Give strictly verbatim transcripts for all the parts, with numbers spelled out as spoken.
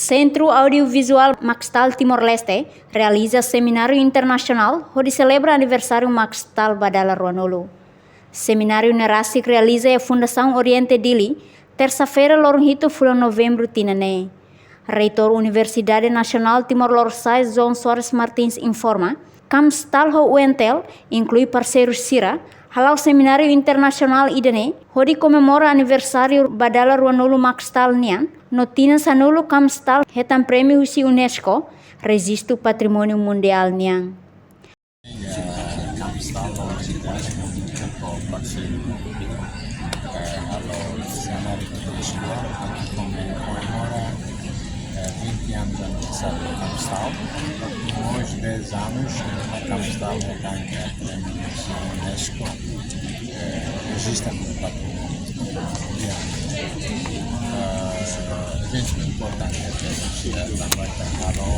Sentru Audiovizuál Maxtal Timor-Leste realiza semináriu internasionál hodi selebra aniversáriu Maxtal ba dala ruanulu. Semináriu ne'e rasik realiza iha Fundasaun Oriente Dili, tersa-feira, loron hitu fulan Novembru tinan ne'e. Reitór Universidade Nasionál Timor Lorosa'e, João Soares Martins, informa, Kamstal ho UNTL, inklui parseiru sira, hala'o semináriu internasionál ida-ne'e hodi komemora aniversáriu ba dala ruanulu Maxtal nian, no tinan sanulu Kamstal hetan prémiu husi UNESCO, rejistu patrimóniu mundiál nian. Kamstal ho UNTL, ho parseiru, eh, halo semináriu internasionál, atu komemora, eh, vinte anos de aniversário da Kamstal. Depois de dez anos, a Kamstal ganha prémiu UNESCO, eh, rejistu como património mundial. Eh, eventu importante, eh, tanba halo,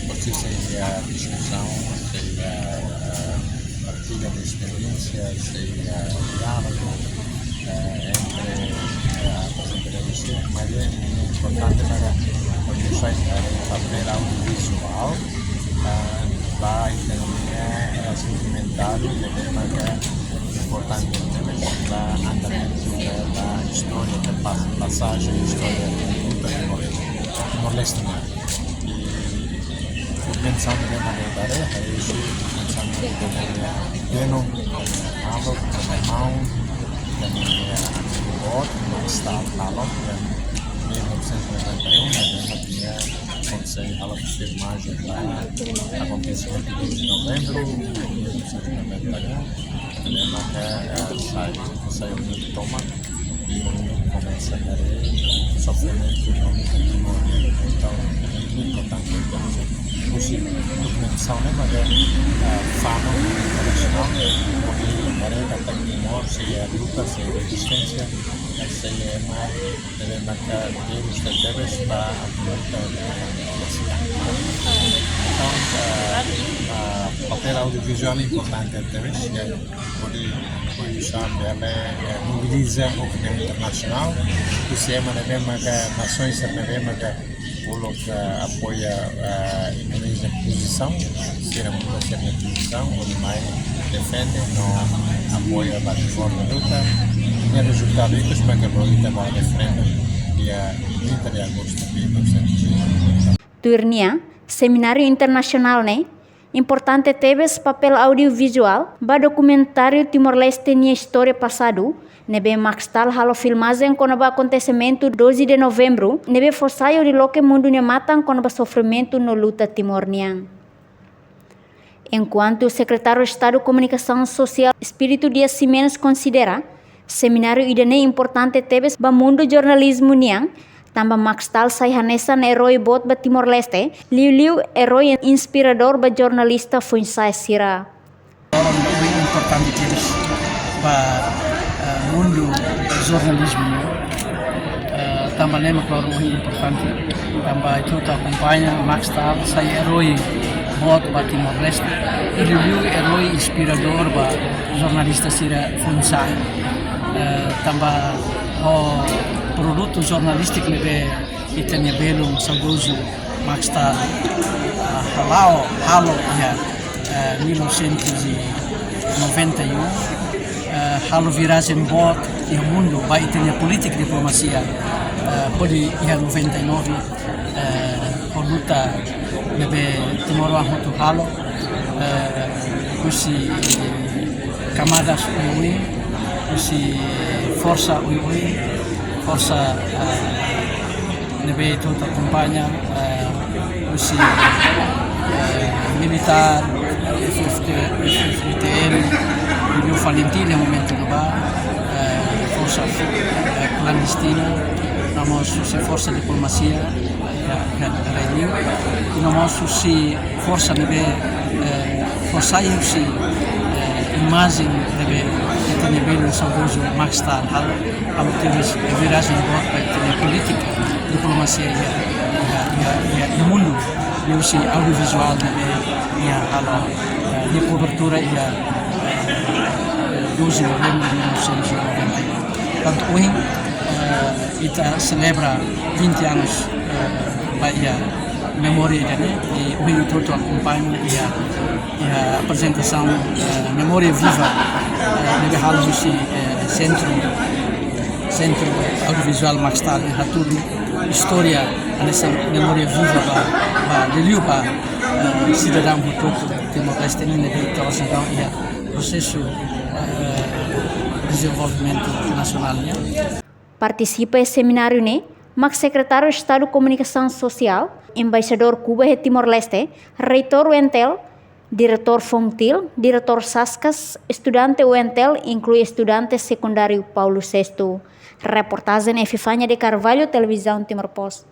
porque seria diskusaun, seria, eh, partilha de experiência, seria diálogo, eh, entre, eh, as empresas, mas é importante para conhecer o papel audiovisual, eh, ba ekonomia, eh, sedimentáriu, de forma que importante também ba andamentu, eh, ba istória, ba pas-, pasajen istória da luta Timor-, Timor-Leste, né? I mensaun de maneira tarefa, mensaun de maneira pleno, amo, como irmão, também é amigo, não está, tá louco, é mil novecentos e noventa e um, né? Akontese halo filmagem ba akontesimentu de novembru, mil novecentos e noventa e um, entaun, eh, sai, sai um toma, i komesa haree sofrimentu no mundo. Entaun, importante, entaun, husi dokumentasaun ne'e, mas, eh, fama internasionál, hodi haree katak Timor sei luta, sei rezisténsia, sei ema ne'ebé maka tebes, tebes ba atu luta. Entaun, eh, eh, papél audiovizuál importante tebes, eh, hodi, hodi uza bele, eh, mobiliza opiniaun internasionál, husi ema ne'ebé maka nasoens ne'ebé maka uluk, eh, apoia, eh, Indonézia pozisaun, sira muda sira-nia pozisaun, hodi mai defende no apoia ba Timor nia luta. I rezultadu ikus maka lori ita ba referendu dia trinta de agosto de mil novecentos e noventa. Tuir nia, semináriu internasionál ne'e importante tebes papél audiovizuál ba dokumentáriu Timor-Leste nia istória pasadu, ne'ebé Maxtal halo filmajen kona-ba akontesimentu doze de novembru, ne'ebé fó sai hodi loke mundu nia matan kona-ba sofrimentu no luta Timor nian. Enkuantu Sekretáriu Estadu Komunikasaun Sosiál Espírito Dias Ximenes konsidera, semináriu ida-ne'e importante tebes ba mundu jornalizmu nian, tanba Maxtal sai hanesan erói boot ba Timor-Leste, liuliu erói inspiradór ba jornalista foin-sa'e sira. Loron ohin importante tebes ba, eh, mundu jornalizmu nian. Eh, tanba ne'e mak loron ohin importante, tanba ita hotu akompaña Maxtal sai erói boot ba Timor-Leste, i liuliu erói inspiradór ba jornalista sira foin-sa'e. Eh, tanba ho produtu jornalístiku ne'ebé ita-nia belun saudozu Maxtal, ah, hala'o, halo iha, eh, mil novecentos e noventa e um, eh, halo virajen boot iha mundu ba ita-nia polítika diplomasia, eh, hodi iha noventa e nove, eh, ho luta ne'ebé timoroan hotu halo, eh, husi kamadas oioin, husi forsa oioin, forsa, eh, ne'ebé ita hotu akompaña, eh, husi, eh, militár, F F T, F F T L, União Falintil iha momentu ne'ebá, eh, forsa, eh, klandestina, no mós husi forsa diplomasia, eh, eh, Reunião, i no mós husi forsa ne'ebé, eh, forsa husi, eh, imajen ne'ebé ita-nia belun saudozu Maxtal halo, halo tebes virajen boot ba ita-nia polítika diplomasia iha, iha, iha, iha, iha mundu, liuhusi audiovizuál ne'ebé nia halo, eh, nia kobertura iha, eh, doze de novembro de mil novecentos e noventa. Tantu ohin, eh, ita selebra vinte anos, eh, Ba iha memória ida-ne'e, i ohin ita hotu akompaña iha, iha aprezentasaun, eh, memória viva, eh, ne'ebé halo husi, eh, sentru, sentru audiovizuál Maxtal, i hatudu istória hanesan memória viva ba, ba liuliu ba, eh, sidadaun hotu-hotu Timor-Leste nian ne'ebé ita hotu iha prosesu, eh, dezenvolvimentu nasionál nian. Partisipa iha semináriu ne'e mak Sekretáriu Estadu Komunikasaun Sosiál, Embaixadór Kuba iha Timor-Leste, Reitór UNTL, Diretór FONGTIL, Diretór SASCAS, estudante UNTL, inklui estudante sekundáriu Paulo Sexto. Reportajen Epifania de Carvalho, Televizaun Timor Post.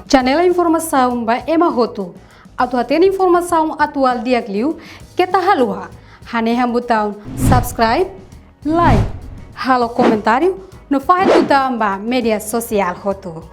Janela informasaun ba ema hotu. Atu hatene informasaun atuál di'ak liu, keta haluha hanehan butaun subscribe, like, halo komentáriu, no fahe tutan ba média sosiál hotu.